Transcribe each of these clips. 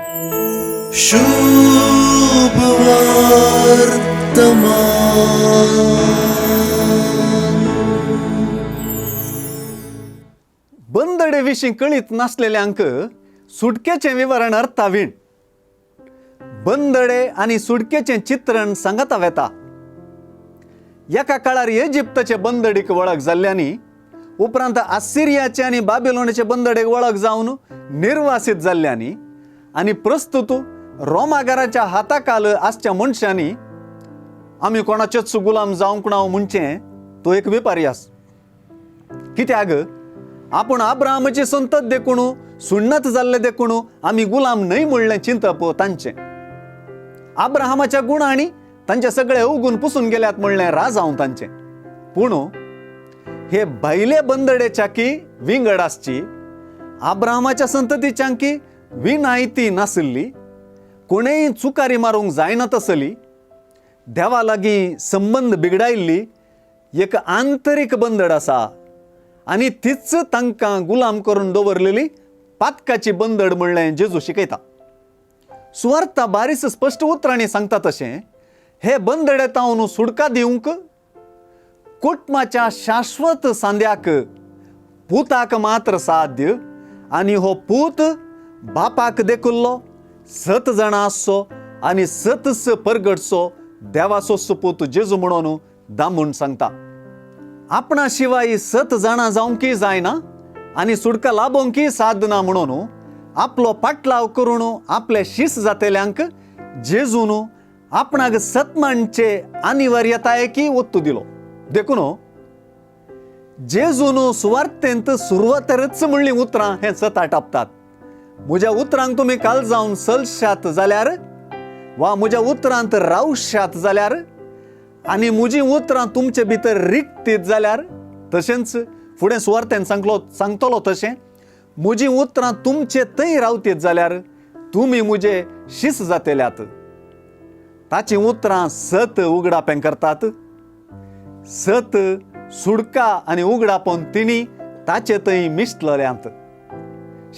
शुभ वर्तमान. बंदडे विशीं कळीत नासलेल्यांक सुटकेचें विवरण अर्थावीण. बंदडे आनी सुटकेचें चित्रण सांगता वेता. एका काळार इजिप्ताचे बंदडीक वळख जाल्ल्यांनी उपरांत आसिरियाचे आनी बाबिलोनाचे बंदडेक वळख जावन निर्वासीत जाल्ल्यांनी आनी प्रस्तुत रोमागाराच्या हाताकाल आसच्या मनशांनी आमी कोणाचेच गुलाम जावंक ना म्हणचें तो एक विपर्यास. कित्याक आपूण आब्राहामाची संतत देखून, सुन्नत जाल्ले देखून आमी गुलाम न्हय म्हणलें चिंतप तांचें. आब्राहामाच्या गुणांनी तांचे सगळे अवगुण पुसून गेल्यात म्हणलें राजांव तांचें. पूण हे भायले बंदडेच्याकी विंगड आसची, आब्राहामाच्या संततीच्यांकी विनायती नाशिल्ली, कोणेय चुकारी मारूंक जायना तसली, देवा लागीं संबंद बिगडायल्ली एक आंतरीक बंदड आसा आनी तीच तांकां गुलाम करून दवरलेली पातकाची बंदड म्हणलें जेजू शिकयता. सुवार्ता बारीस स्पश्ट उतरांनी सांगता तशें हे बंदडे तावन सुडका दिवंक कुटुंबाच्या शाश्वत सांद्याक पुताक मात्र साध्य आनी हो पूत बापाक देखुल्लो, सत जाणां आसचो आनी सतच परगटचो देवाचो सुपूत जेजू म्हणून दामून सांगता. आपणा शिवाय सत जाणां जावंकय जायना आनी सुडका लाबोवंकय साद ना म्हणून आपलो पाटलाव करून आपले शीस जातेल्यांक जेजून आपणाक सत मांडचे अनिवार्यतायेकी ओत्तू दिलो. देखून जेजून सुवार्थेंत सुरवातेरच म्हणलीं उतरां हें सत आटापतात. म्हज्या उतरांक तुमी काल जावन चलशात जाल्यार वा म्हज्या उतरांत रावशात जाल्यार आनी म्हजीं उतरां तुमचे भितर रिगतीत जाल्यार, तशेंच फुडें सुवार्थेन सांगतलो तशें म्हजीं उतरां तुमचे थंय रावतीत जाल्यार तुमी म्हजे शीस जातेल्यात. ताचीं उतरां सत उगडापें करतात. सत सुडका आनी उगडापोन तिणी ताचे थंय मिसलल्यांत.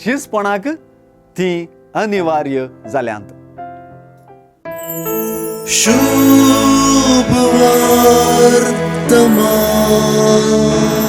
शिसपणाक ती अनिवार्य जाल्यांत. शुभ वर्तमान.